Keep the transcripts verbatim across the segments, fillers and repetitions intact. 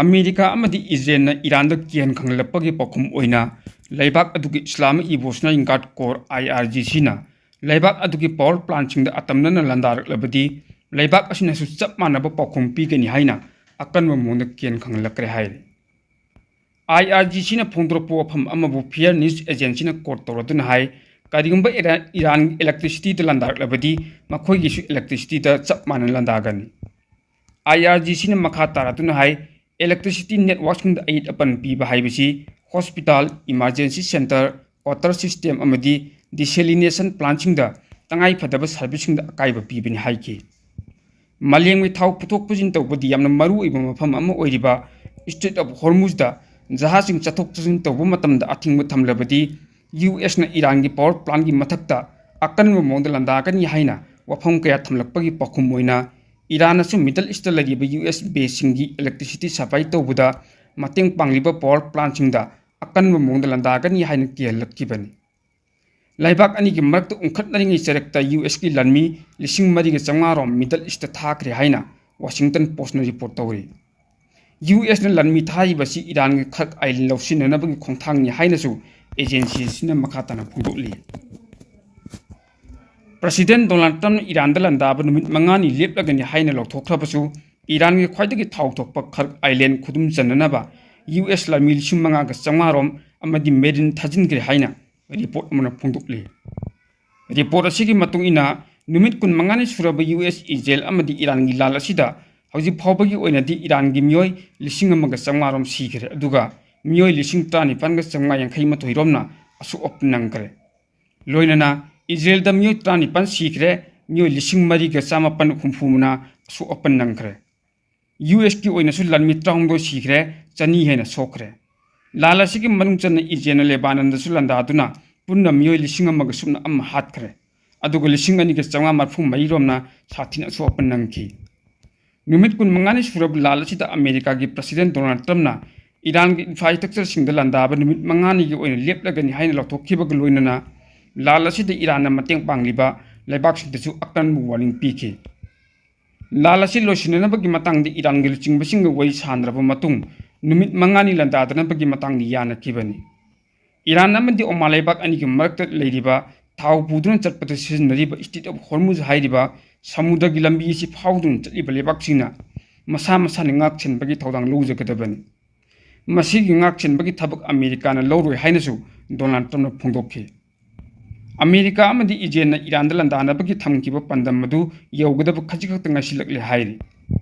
America ꯑꯃꯗꯤ ꯏꯖꯔꯦꯜꯅ ꯏꯔꯥꯟꯗ ꯀꯤꯍꯟ ꯈꯪꯍꯜꯂꯛꯄꯒꯤ ꯄꯥꯎꯈꯨꯝ ꯑꯣꯏꯅ ꯂꯩꯕꯥꯛ ꯑꯗꯨꯒꯤ Islamic Revolutionary Guard Corps, I R G C ꯅ ꯂꯩꯕꯥꯛ ꯑꯗꯨꯒꯤ power plant ꯁꯤꯡꯗ ꯑꯇꯝꯅꯅ ꯂꯥꯟꯗꯥꯔꯛꯂꯕꯗꯤ ꯂꯩꯕꯥꯛ ꯑꯁꯤꯅꯁꯨ ꯆꯞ ꯃꯥꯟꯅꯕ ꯄꯥꯎꯈꯨꯝ ꯄꯤꯒꯅꯤ ꯍꯥꯏꯅ ꯑꯀꯟꯕ ꯃꯑꯣꯡꯗ ꯀꯤꯍꯟ ꯈꯪꯍꯜꯂꯛꯈ꯭ꯔꯦ ꯍꯥꯏꯔꯤ꯫ I R G C ꯅ ꯐꯣꯡꯗꯣꯔꯛꯄ ꯋꯥꯐꯝ ꯑꯃꯕꯨ Fair News Agency ꯅ quote ꯇꯧꯔꯗꯨꯅ ꯍꯥꯏ, ꯀꯔꯤꯒꯨꯝꯕ ꯏꯔꯥ-, ꯏꯔꯥꯟ electricity ꯗ ꯂꯥꯟꯗꯥꯔꯛꯂꯕꯗꯤ ꯃꯈꯣꯏꯒꯤꯁꯨ electricity ꯗ ꯆꯞ ꯃꯥꯟꯅꯅ ꯂꯥꯟꯗꯥꯒꯅꯤ꯫ I R G C ꯅ ꯃꯈꯥ ꯇꯥꯔꯗꯨꯅ ꯍꯥꯏ, electricity network ꯁꯤꯡꯗ ꯑꯌꯦꯠ ꯑꯄꯟ ꯄꯤꯕ ꯍꯥꯏꯕꯁꯤ hospital, emergency centre, water system ꯑꯃꯗꯤ desalination plant ꯁꯤꯡꯗ ꯇꯉꯥꯏ ꯐꯗꯕ service ꯁꯤꯡꯗ ꯑꯀꯥꯏꯕ ꯄꯤꯕꯅꯤ ꯍꯥꯏꯈꯤ꯫ ꯃꯥꯂꯦꯝꯒꯤ ꯊꯥꯎ ꯄꯨꯊꯣꯛ ꯄꯨꯁꯤꯟ ꯇꯧꯕꯗꯤ ꯌꯥꯝꯅ ꯃꯔꯨ ꯑꯣꯏꯕ ꯃꯐꯝ ꯑꯃ ꯑꯣꯏꯔꯤꯕ Strait of Hormuz ꯗ ꯖꯍꯥꯖꯁꯤꯡ ꯆꯠꯊꯣꯛ ꯆꯠꯁꯤꯟ ꯇꯧꯕ ꯃꯇꯝꯗ ꯑꯊꯤꯡꯕ ꯊꯝꯂꯕꯗꯤ U S ꯅ ꯏꯔꯥꯟꯒꯤ power plant ꯀꯤ ꯃꯊꯛꯇ ꯑꯀꯟꯕ ꯃꯑꯣꯡꯗ ꯂꯥꯟꯗꯥꯒꯅꯤ ꯍꯥꯏꯅ ꯋꯥꯐꯝ ꯀꯌꯥ ꯊꯝꯂꯛꯄꯒꯤ ꯄꯥꯎꯈꯨꯝ ꯑꯣꯏꯅ ꯏꯔꯥꯟꯅꯁꯨ Middle East ꯇ ꯂꯩꯔꯤꯕ U S base ꯁꯤꯡꯒꯤ electricity supply ꯇꯧꯕꯗ ꯃꯇꯦꯡ ꯄꯥꯡꯂꯤꯕ power plant ꯁꯤꯡꯗ ꯑꯀꯟꯕ ꯃꯑꯣꯡꯗ ꯂꯥꯟꯗꯥꯒꯅꯤ ꯍꯥꯏꯅ ꯀꯤꯍꯜꯂꯛꯈꯤꯕꯅꯤ꯫ ꯂꯩꯕꯥꯛ ꯑꯅꯤꯒꯤ ꯃꯔꯛꯇ ꯎꯪꯈꯠꯅꯔꯤꯉꯩ ꯆꯔꯛꯇ U S ꯀꯤ ꯂꯥꯟꯃꯤ ꯂꯤꯁꯤꯡ ꯃꯔꯤꯒ ꯆꯥꯝꯃꯉꯥ ꯔꯣꯝ Middle East ꯇ ꯊꯥꯈ꯭ꯔꯦ ꯍꯥꯏꯅ Washington Post ꯅ report ꯇꯧꯔꯤ꯫ U S ꯅ ꯂꯥꯟꯃꯤ ꯊꯥꯔꯤꯕꯁꯤ ꯏꯔꯥꯟꯒꯤ ꯈꯛ ꯑꯥꯏꯟ ꯂꯧꯁꯤꯟꯅꯅꯕꯒꯤ ꯈꯣꯡꯊꯥꯡꯅꯤ ꯍꯥꯏꯅꯁꯨ agency ꯑꯁꯤꯅ ꯃꯈꯥ ꯇꯥꯅ ꯐꯣꯡꯗꯣꯛꯂꯤ꯫ President Donald Trump ꯅ ꯏꯔꯥꯟꯗ ꯂꯥꯟꯗꯥꯕ ꯅꯨꯃꯤꯠ ꯃꯉꯥꯅꯤ ꯂꯦꯞꯂꯒꯅꯤ ꯍꯥꯏꯅ ꯂꯥꯎꯊꯣꯛꯈ꯭ꯔꯕꯁꯨ, ꯏꯔꯥꯟꯒꯤ ꯈ꯭ꯋꯥꯏꯗꯒꯤ ꯊꯥꯎ ꯊꯣꯛꯄ ꯈꯔꯛ island ꯈꯨꯗꯨꯝ ꯆꯟꯅꯅꯕ U S ꯂꯥꯟꯃꯤ ꯂꯤꯁꯤꯡ ꯃꯉꯥꯒ ꯆꯥꯝꯃꯉꯥ ꯔꯣꯝ ꯑꯃꯗꯤ marine ꯊꯥꯖꯤꯟꯈ꯭ꯔꯦ ꯍꯥꯏꯅ report ꯑꯃꯅ ꯐꯣꯡꯗꯣꯛꯂꯤ꯫ Report ꯑꯁꯤꯒꯤ ꯃꯇꯨꯡ ꯏꯟꯅ, ꯅꯨꯃꯤꯠ ꯀꯨꯟꯃꯉꯥꯅꯤ ꯁꯨꯔꯕ U S, ꯏꯖꯔꯦꯜ ꯑꯃꯗꯤ ꯏꯔꯥꯟꯒꯤ ꯂꯥꯟ ꯑꯁꯤꯗ ꯍꯧꯖꯤꯛ ꯐꯥꯎꯕꯒꯤ ꯑꯣꯏꯅꯗꯤ ꯏꯔꯥꯟꯒꯤ ꯃꯤꯑꯣꯏ ꯂꯤꯁꯤꯡ ꯑꯃꯒ ꯆꯥꯝꯃꯉꯥ ꯔꯣꯝ ꯁꯤꯈ꯭ꯔꯦ, ꯑꯗꯨꯒ ꯃꯤꯑꯣꯏ ꯂꯤꯁꯤꯡ ꯇꯔꯥꯅꯤꯄꯥꯟꯒ ꯆꯥꯝꯃꯉꯥ ꯌꯥꯡꯈꯩ ꯃꯥꯊꯣꯏ ꯔꯣꯝꯅ ꯑꯁꯣꯛ ꯑꯄꯟ ꯅꯪꯈ꯭ꯔꯦ꯫ ꯂꯣꯏꯅꯅ ꯏꯖꯔꯦꯜꯗ ꯃꯤꯑꯣꯏ ꯇꯔꯥꯅꯤꯄꯥꯟ ꯁꯤꯈ꯭ꯔꯦ, ꯃꯤꯑꯣꯏ ꯂꯤꯁꯤꯡ ꯃꯔꯤꯒ ꯆꯥꯃꯥꯄꯟ ꯍꯨꯝꯐꯨ ꯃꯉꯥ ꯑꯁꯣꯛ ꯑꯄꯟ ꯅꯪꯈ꯭ꯔꯦ꯫ U S ꯀꯤ ꯑꯣꯏꯅꯁꯨ ꯂꯥꯟꯃꯤ ꯇꯔꯥꯍꯨꯝꯗꯣꯏ ꯁꯤꯈ꯭ꯔꯦ, ꯆꯅꯤ ꯍꯦꯟꯅ ꯁꯣꯛꯈ꯭ꯔꯦ꯫ ꯂꯥꯟ ꯑꯁꯤꯒꯤ ꯃꯅꯨꯡ ꯆꯟꯅ ꯏꯖꯔꯦꯜꯅ ꯂꯦꯕꯥꯅꯟꯗꯁꯨ ꯂꯥꯟꯗꯥꯗꯨꯅ ꯄꯨꯟꯅ ꯃꯤꯑꯣꯏ ꯂꯤꯁꯤꯡ ꯑꯃꯒ ꯁꯨꯞꯅ ꯑꯃ ꯍꯥꯠꯈ꯭ꯔꯦ, ꯑꯗꯨꯒ ꯂꯤꯁꯤꯡ ꯑꯅꯤꯒ ꯆꯥꯝꯃꯉꯥ ꯃꯔꯤꯐꯨ ꯃꯔꯤ ꯔꯣꯝꯅ ꯁꯥꯊꯤꯅ ꯑꯁꯣꯛ ꯑꯄꯟ ꯅꯪꯈꯤ꯫ ꯅꯨꯃꯤꯠ ꯀꯨꯟꯃꯉꯥꯅꯤ ꯁꯨꯔꯕ ꯂꯥꯟ ꯑꯁꯤꯗ ꯑꯃꯦꯔꯤꯀꯥꯒꯤ President Donald Trump ꯅ ꯏꯔꯥꯟꯒꯤ infrastructure ꯁꯤꯡꯗ ꯂꯥꯟꯗꯥꯕ ꯅꯨꯃꯤꯠ ꯃꯉꯥꯅꯤꯒꯤ ꯑꯣꯏꯅ ꯂꯦꯞꯂꯒꯅꯤ ꯍꯥꯏꯅ ꯂꯥꯎꯊꯣꯛꯈꯤꯕꯒ ꯂꯣꯏꯅꯅ ꯂꯥꯟ ꯑꯁꯤꯗ ꯏꯔꯥꯟꯅ ꯃꯇꯦꯡ ꯄꯥꯡꯂꯤꯕ ꯂꯩꯕꯥꯛꯁꯤꯡꯗꯁꯨ ꯑꯀꯟꯕ warning ꯄꯤꯈꯤ꯫ ꯂꯥꯟ ꯑꯁꯤ ꯂꯣꯏꯁꯤꯟꯅꯅꯕꯒꯤ ꯃꯇꯥꯡꯗ ꯏꯔꯥꯟꯒꯤ ꯂꯨꯆꯤꯡꯕꯁꯤꯡꯒ ꯋꯥꯔꯤ ꯁꯥꯅꯔꯕ ꯃꯇꯨꯡ, ꯅꯨꯃꯤꯠ ꯃꯉꯥꯅꯤ ꯂꯥꯟꯗꯥꯗꯅꯕꯒꯤ ꯃꯇꯥꯡꯗ ꯌꯥꯅꯈꯤꯕꯅꯤ꯫ ꯏꯔꯥꯟ ꯑꯃꯗꯤ ꯑꯣꯃꯥꯟ ꯂꯩꯕꯥꯛ ꯑꯅꯤꯒꯤ ꯃꯔꯛꯇ ꯂꯩꯔꯤꯕ ꯊꯥꯎ ꯄꯨꯗꯨꯅ ꯆꯠꯄꯗ ꯁꯤꯖꯤꯟꯅꯔꯤꯕ Strait of Hormuz ꯍꯥꯏꯔꯤꯕ ꯁꯃꯨꯗ꯭ꯔꯒꯤ ꯂꯝꯕꯤ ꯑꯁꯤ ꯐꯥꯎꯗꯨꯅ ꯆꯠꯂꯤꯕ ꯂꯩꯕꯥꯛꯁꯤꯡꯅ ꯃꯁꯥ ꯃꯁꯥꯅ ꯉꯥꯛꯁꯦꯟꯕꯒꯤ ꯊꯧꯗꯥꯡ ꯂꯧꯖꯒꯗꯕꯅꯤ꯫ ꯃꯁꯤꯒꯤ ꯉꯥꯛꯁꯦꯟꯕꯒꯤ ꯊꯕꯛ ꯑꯃꯦꯔꯤꯀꯥꯅ ꯂꯧꯔꯣꯏ ꯍꯥꯏꯅꯁꯨ ꯗꯣꯅꯥꯜꯗ ꯇ꯭ꯔꯝꯞꯅ ꯐꯣꯡꯗꯣꯛꯈꯤ꯫ ꯑꯃꯦꯔꯤꯀꯥ ꯑꯃꯗꯤ ꯏꯖꯔꯦꯜꯅ ꯏꯔꯥꯟꯗ ꯂꯥꯟꯗꯥꯅꯕꯒꯤ ꯊꯝꯈꯤꯕ ꯄꯥꯟꯗꯝ ꯑꯗꯨ ꯌꯧꯒꯗꯕ ꯈꯖꯤꯛꯈꯛꯇ ꯉꯥꯏꯁꯤꯜꯂꯛꯂꯦ ꯍꯥꯏꯔꯤ꯫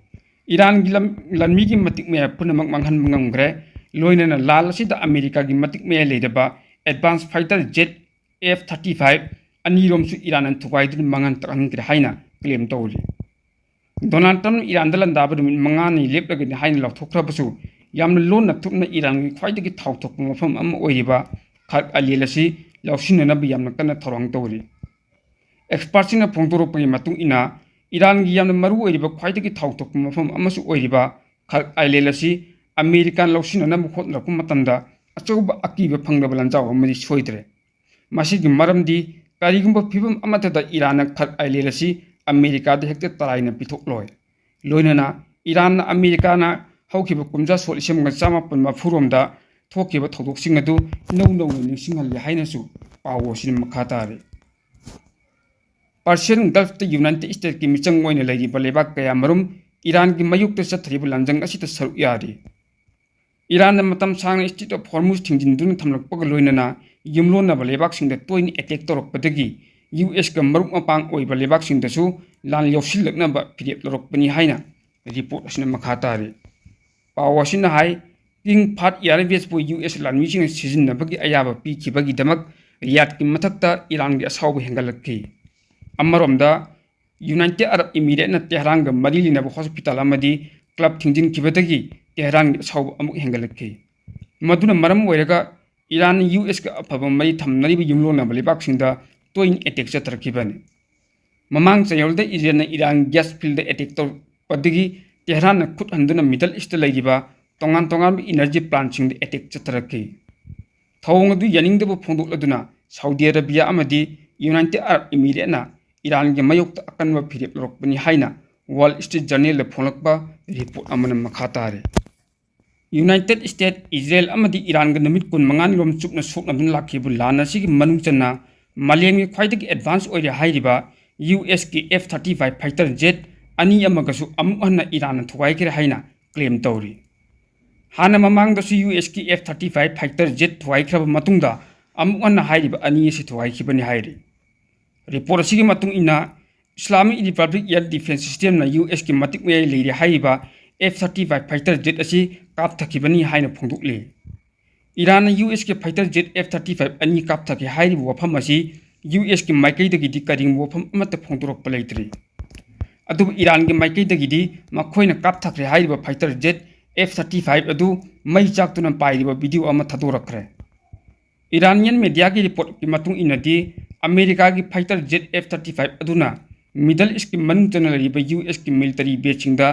ꯏꯔꯥꯟꯒꯤ ꯂꯝ-, ꯂꯥꯟꯃꯤꯒꯤ ꯃꯇꯤꯛ ꯃꯌꯥꯏ ꯄꯨꯝꯅꯃꯛ ꯃꯥꯡꯍꯟꯕ ꯉꯝꯈ꯭ꯔꯦ, ꯂꯣꯏꯅꯅ ꯂꯥꯟ ꯑꯁꯤꯗ ꯑꯃꯦꯔꯤꯀꯥꯒꯤ ꯃꯇꯤꯛ ꯃꯌꯥꯏ ꯂꯩꯔꯕ advanced fighter jet F thirty five ꯑꯅꯤꯔꯣꯝꯁꯨ ꯏꯔꯥꯟꯅ ꯊꯨꯒꯥꯏꯗꯨꯅ ꯃꯥꯡꯍꯟ ꯇꯥꯛꯍꯟꯈ꯭ꯔꯦ ꯍꯥꯏꯅ claim ꯇꯧꯔꯤ꯫ ꯗꯣꯅꯥꯜꯗ ꯇ꯭ꯔꯝꯞ ꯏꯔꯥꯟꯗ ꯂꯥꯟꯗꯥꯕ ꯅꯨꯃꯤꯠ ꯃꯉꯥꯅꯤ ꯂꯦꯞꯂꯒꯅꯤ ꯍꯥꯏꯅ ꯂꯥꯎꯊꯣꯛꯈ꯭ꯔꯕꯁꯨ, ꯌꯥꯝꯅ ꯂꯣꯟꯅ ꯊꯨꯞꯅ ꯏꯔꯥꯟꯒꯤ ꯈ꯭ꯋꯥꯏꯗꯒꯤ ꯊꯥꯎ ꯊꯣꯛꯄ ꯃꯐꯝ ꯑꯃ ꯑꯣꯏꯔꯤꯕ ꯈꯥꯔꯛ ꯑꯥꯏꯂꯦꯟ ꯑꯁꯤ ꯂꯧꯁꯤꯟꯅꯅꯕ ꯌꯥꯝꯅ ꯀꯟꯅ ꯊꯧꯔꯥꯡ ꯇꯧꯔꯤ꯫ Expertꯁꯤꯡꯅ ꯐꯣꯡꯗꯣꯔꯛꯄꯒꯤ ꯃꯇꯨꯡ ꯏꯟꯅ, ꯏꯔꯥꯟꯒꯤ ꯌꯥꯝꯅ ꯃꯔꯨ ꯑꯣꯏꯔꯤꯕ ꯈ꯭ꯋꯥꯏꯗꯒꯤ ꯊꯥꯎ ꯊꯣꯛꯄ ꯃꯐꯝ ꯑꯃꯁꯨ ꯑꯣꯏꯔꯤꯕ ꯈꯥꯔꯛ ꯑꯥꯏꯂꯦꯟ ꯑꯁꯤ ꯑꯃꯦꯔꯤꯀꯥꯅ ꯂꯧꯁꯤꯟꯅꯅꯕ ꯍꯣꯠꯅꯔꯛꯄ ꯃꯇꯝꯗ ꯑꯆꯧꯕ ꯑꯀꯤꯕ ꯐꯪꯗꯕ ꯂꯥꯟꯖꯥꯎ ꯑꯃꯗꯤ ꯁꯣꯏꯗ꯭ꯔꯦ꯫ ꯃꯁꯤꯒꯤ ꯃꯔꯝꯗꯤ, ꯀꯔꯤꯒꯨꯝꯕ ꯐꯤꯚꯝ ꯑꯃꯠꯇꯗ ꯏꯔꯥꯟꯅ ꯈꯥꯔꯛ ꯑꯥꯏꯂꯦꯟ ꯑꯁꯤ ꯑꯃꯦꯔꯤꯀꯥꯗ ꯍꯦꯛꯇ ꯇꯔꯥꯏꯅ ꯄꯤꯊꯣꯛꯂꯣꯏ꯫ ꯂꯣꯏꯅꯅ ꯏꯔꯥꯟꯅ ꯑꯃꯦꯔꯤꯀꯥꯅ ꯍꯧꯈꯤꯕ ꯀꯨꯝꯖꯥ ꯁꯣꯛ ꯂꯤꯁꯤꯡ ꯑꯃꯒ ꯆꯥꯃꯥꯄꯟ ꯃꯔꯐꯨꯔꯣꯝꯗ ꯊꯣꯛꯈꯤꯕ ꯊꯧꯗꯣꯛꯁꯤꯡ ꯑꯗꯨ ꯏꯅꯧ ꯅꯧꯅ ꯅꯤꯡꯁꯤꯡꯍꯜꯂꯤ ꯍꯥꯏꯅꯁꯨ ꯄꯥꯎ ꯑꯁꯤꯅ ꯃꯈꯥ ꯇꯥꯔꯤ꯫ Persian Gulfꯇ United Statesꯀꯤ ꯃꯤꯆꯪ ꯑꯣꯏꯅ ꯂꯩꯔꯤꯕ ꯂꯩꯕꯥꯛ ꯀꯌꯥꯃꯔꯨꯝ ꯏꯔꯥꯟꯒꯤ ꯃꯥꯌꯣꯛꯇ ꯆꯠꯊꯔꯤꯕ ꯂꯥꯟꯖꯪ ꯑꯁꯤꯗ ꯁꯔꯨꯛ ꯌꯥꯔꯤ꯫ ꯏꯔꯥꯟꯅ ꯃꯇꯝ ꯁꯥꯡꯅ Strait of Hormuz ꯊꯤꯡꯖꯤꯟꯗꯨꯅ ꯊꯝꯂꯛꯄꯒ ꯂꯣꯏꯅꯅ ꯌꯨꯝꯂꯣꯟꯅꯕ ꯂꯩꯕꯥꯛꯁꯤꯡꯗ ꯇꯣꯏꯅ attack ꯇꯧꯔꯛꯄꯗꯒꯤ ꯌꯨ ꯑꯦꯁꯀ ꯃꯔꯨꯞ ꯃꯄꯥꯡ ꯑꯣꯏꯕ ꯂꯩꯕꯥꯛꯁꯤꯡꯗꯁꯨ ꯂꯥꯟ ꯌꯥꯎꯁꯤꯜꯂꯛꯅꯕ ꯐꯤꯔꯦꯞ ꯂꯧꯔꯛꯄꯅꯤ ꯍꯥꯏꯅ report ꯑꯁꯤꯅ ꯃꯈꯥ ꯇꯥꯔꯤ꯫ ꯄꯥꯎ ꯑꯁꯤꯅ ꯍꯥꯏ, King Fahd Airwaysꯄꯨ ꯌꯨ ꯑꯦꯁ ꯂꯥꯟꯃꯤꯁꯤꯡꯅ ꯁꯤꯖꯤꯟꯅꯕꯒꯤ ꯑꯌꯥꯕ ꯄꯤꯈꯤꯕꯒꯤꯗꯃꯛ ꯔꯤꯌꯥꯗꯀꯤ ꯃꯊꯛꯇ ꯏꯔꯥꯟꯒꯤ ꯑꯁꯥꯎꯕ ꯍꯦꯟꯒꯠꯂꯛꯈꯤ꯫ ꯑꯃꯔꯣꯝꯗ, United Arab Emirateꯅ ꯇꯦꯍꯔꯥꯟꯒ ꯃꯔꯤ ꯂꯩꯅꯕ hospital ꯑꯃꯗꯤ club ꯊꯤꯡꯖꯤꯟꯈꯤꯕꯗꯒꯤ ꯇꯦꯍꯔꯥꯟꯒꯤ ꯑꯁꯥꯎꯕ ꯑꯃꯨꯛ ꯍꯦꯟꯒꯠꯂꯛꯈꯤ꯫ ꯃꯗꯨꯅ ꯃꯔꯝ ꯑꯣꯏꯔꯒ ꯏꯔꯥꯟꯅ ꯌꯨ ꯑꯦꯁꯀ ꯑꯐꯕ ꯃꯔꯤ ꯊꯝꯅꯔꯤꯕ ꯌꯨꯝꯂꯣꯟꯅꯕ ꯂꯩꯕꯥꯛꯁꯤꯡꯗ ꯇꯣꯏꯅ attack ꯆꯠꯊꯔꯛꯈꯤꯕꯅꯤ꯫ ꯃꯃꯥꯡ ꯆꯌꯣꯜꯗ ꯏꯖꯔꯦꯜꯅ ꯏꯔꯥꯟ gas fieldꯗ attack ꯇꯧꯔꯛꯄꯗꯒꯤ ꯇꯦꯍꯔꯥꯟꯅ ꯈꯨꯠ ꯍꯟꯗꯨꯅ Middle Eastꯇ ꯂꯩꯔꯤꯕ ꯇꯣꯉꯥꯟ ꯇꯣꯉꯥꯟꯕ energy plantꯁꯤꯡꯗ attack ꯆꯠꯊꯔꯛꯈꯤ꯫ ꯊꯧꯑꯣꯡ ꯑꯗꯨ ꯌꯥꯅꯤꯡꯗꯕ ꯐꯣꯡꯗꯣꯛꯂꯗꯨꯅ ꯁꯥꯎꯗꯤ ꯑꯔꯥꯕꯤꯌꯥ ꯑꯃꯗꯤ United Arab Emirateꯅ ꯏꯔꯥꯟꯒꯤ ꯃꯥꯌꯣꯛꯇ ꯑꯀꯟꯕ ꯐꯤꯔꯦꯞ ꯂꯧꯔꯛꯄꯅꯤ ꯍꯥꯏꯅ Wall Street Journalꯗ ꯐꯣꯡꯂꯛꯄ report ꯑꯃꯅ ꯃꯈꯥ ꯇꯥꯔꯤ꯫ United States, Israel ꯑꯃꯗꯤ ꯏꯔꯥꯟꯒ ꯅꯨꯃꯤꯠ ꯀꯨꯟꯃꯉꯥꯅꯤꯔꯣꯝ ꯆꯨꯞꯅ ꯁꯣꯛꯅꯗꯨꯅ ꯂꯥꯛꯈꯤꯕ ꯂꯥꯟ ꯑꯁꯤꯒꯤ ꯃꯅꯨꯡ ꯆꯟꯅ ꯃꯥꯂꯦꯝꯒꯤ ꯈ꯭ꯋꯥꯏꯗꯒꯤ advance ꯑꯣꯏꯔꯦ ꯍꯥꯏꯔꯤꯕ ꯌꯨ ꯑꯦꯁꯀꯤ F thirty five fighter jet ꯑꯅꯤ ꯑꯃꯒꯁꯨ ꯑꯃꯨꯛ ꯍꯟꯅ ꯏꯔꯥꯟꯅ ꯊꯨꯒꯥꯏꯈ꯭ꯔꯦ ꯍꯥꯏꯅ claim ꯇꯧꯔꯤ꯫ ꯍꯥꯟꯅ ꯃꯃꯥꯡꯗꯁꯨ ꯌꯨ ꯑꯦꯁꯀꯤ F thirty five fighter jet ꯊꯨꯒꯥꯏꯈ꯭ꯔꯕ ꯃꯇꯨꯡꯗ ꯑꯃꯨꯛ ꯍꯟꯅ ꯍꯥꯏꯔꯤꯕ ꯑꯅꯤ ꯑꯁꯤ ꯊꯨꯒꯥꯏꯈꯤꯕꯅꯤ ꯍꯥꯏꯔꯤ꯫ Report ꯑꯁꯤꯒꯤ ꯃꯇꯨꯡ ꯏꯟꯅ, Islamic Republic Air Defense Systemꯅ ꯌꯨ ꯑꯦꯁꯀꯤ ꯃꯇꯤꯛ ꯃꯌꯥꯏ ꯂꯩꯔꯦ ꯍꯥꯏꯔꯤꯕ F thirty five fighter jet ꯑꯁꯤ ꯀꯥꯞꯊꯈꯤꯕꯅꯤ ꯍꯥꯏꯅ ꯐꯣꯡꯗꯣꯛꯂꯤ꯫ ꯏꯔꯥꯟꯅ U ꯑꯦꯁꯀꯤ fighter jet F thirty five ꯑꯅꯤ ꯀꯥꯞꯊꯈꯤ ꯍꯥꯏꯔꯤꯕ ꯋꯥꯐꯝ ꯑꯁꯤ ꯌꯨ ꯑꯦꯁꯀꯤ ꯃꯥꯏꯀꯩꯗꯒꯤꯗꯤ ꯀꯔꯤꯒꯨꯝꯕ ꯋꯥꯐꯝ ꯑꯃꯠꯇ ꯐꯣꯡꯗꯣꯔꯛꯄ ꯂꯩꯇ꯭ꯔꯤ꯫ ꯑꯗꯨꯕꯨ ꯏꯔꯥꯟꯒꯤ ꯃꯥꯏꯀꯩꯗꯒꯤꯗꯤ ꯃꯈꯣꯏꯅ ꯀꯥꯞꯊꯈ꯭ꯔꯦ ꯍꯥꯏꯔꯤꯕ fighter jet F thirty five ꯑꯗꯨ ꯃꯩ ꯆꯥꯛꯇꯨꯅ ꯄꯥꯏꯔꯤꯕ video ꯑꯃ ꯊꯥꯗꯣꯔꯛꯈ꯭ꯔꯦ꯫ Iranian mediaꯒꯤ reportꯀꯤ ꯃꯇꯨꯡ ꯏꯟꯅꯗꯤ, ꯑꯃꯦꯔꯤꯀꯥꯒꯤ fighter jet F thirty five ꯑꯗꯨꯅ Middle Eastꯀꯤ ꯃꯅꯨꯡ ꯆꯟꯅ ꯂꯩꯔꯤꯕ ꯌꯨ ꯑꯦꯁꯀꯤ military baseꯁꯤꯡꯗ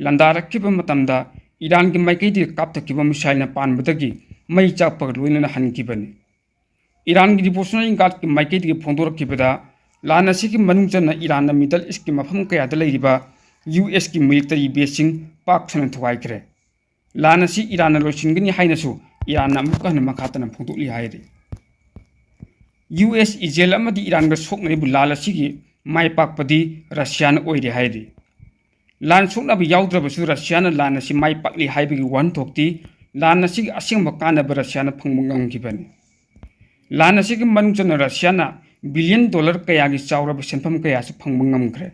ꯂꯥꯟꯗꯥꯔꯛꯈꯤꯕ ꯃꯇꯝꯗ, ꯏꯔꯥꯟꯒꯤ ꯃꯥꯏꯀꯩꯗꯒꯤ ꯀꯥꯞꯊꯈꯤꯕ missileꯅ ꯄꯥꯟꯕꯗꯒꯤ ꯃꯩ ꯆꯥꯛꯄꯒ ꯂꯣꯏꯅꯅ ꯍꯟꯈꯤꯕꯅꯤ꯫ ꯏꯔꯥꯟꯒꯤ Revolutionary Guardꯀꯤ ꯃꯥꯏꯀꯩꯗꯒꯤ ꯐꯣꯡꯗꯣꯔꯛꯈꯤꯕꯗ, ꯂꯥꯟ ꯑꯁꯤꯒꯤ ꯃꯅꯨꯡ ꯆꯟꯅ ꯏꯔꯥꯟꯅ Middle Eastꯀꯤ ꯃꯐꯝ ꯀꯌꯥꯗ ꯂꯩꯔꯤꯕ ꯌꯨ ꯑꯦꯁꯀꯤ military baseꯁꯤꯡ ꯄꯥꯛ ꯁꯟꯅ ꯊꯨꯒꯥꯏꯈ꯭ꯔꯦ꯫ ꯂꯥꯟ ꯑꯁꯤ ꯏꯔꯥꯟꯅ ꯂꯣꯏꯁꯤꯟꯒꯅꯤ ꯍꯥꯏꯅꯁꯨ ꯏꯔꯥꯟꯅ ꯑꯃꯨꯛꯀ ꯍꯟꯅ ꯃꯈꯥ ꯇꯥꯅ ꯐꯣꯡꯗꯣꯛꯂꯤ ꯍꯥꯏꯔꯤ꯫ ꯌꯨ ꯑꯦꯁ, ꯏꯖꯔꯦꯜ ꯑꯃꯗꯤ ꯏꯔꯥꯟꯒ ꯁꯣꯛꯅꯔꯤꯕ ꯂꯥꯟ ꯑꯁꯤꯒꯤ ꯃꯥꯏ ꯄꯥꯛꯄꯗꯤ ꯔꯁꯤꯌꯥꯅ ꯑꯣꯏꯔꯦ ꯍꯥꯏꯔꯤ꯫ ꯂꯥꯟ ꯁꯣꯛꯅꯕ ꯌꯥꯎꯗ꯭ꯔꯕꯁꯨ ꯔꯁꯤꯌꯥꯅ ꯂꯥꯟ ꯑꯁꯤ ꯃꯥꯏ ꯄꯥꯛꯂꯤ ꯍꯥꯏꯕꯒꯤ ꯋꯥꯍꯟꯊꯣꯛꯇꯤ ꯂꯥꯟ ꯑꯁꯤꯒꯤ ꯑꯁꯦꯡꯕ ꯀꯥꯟꯅꯕ ꯔꯁꯤꯌꯥꯅ ꯐꯪꯕ ꯉꯝꯈꯤꯕꯅꯤ꯫ ꯂꯥꯟ ꯑꯁꯤꯒꯤ ꯃꯅꯨꯡ ꯆꯟꯅ ꯔꯁꯤꯌꯥꯅ billion dollar ꯀꯌꯥꯒꯤ ꯆꯥꯎꯔꯕ ꯁꯦꯟꯐꯝ ꯀꯌꯥꯁꯨ ꯐꯪꯕ ꯉꯝꯈ꯭ꯔꯦ꯫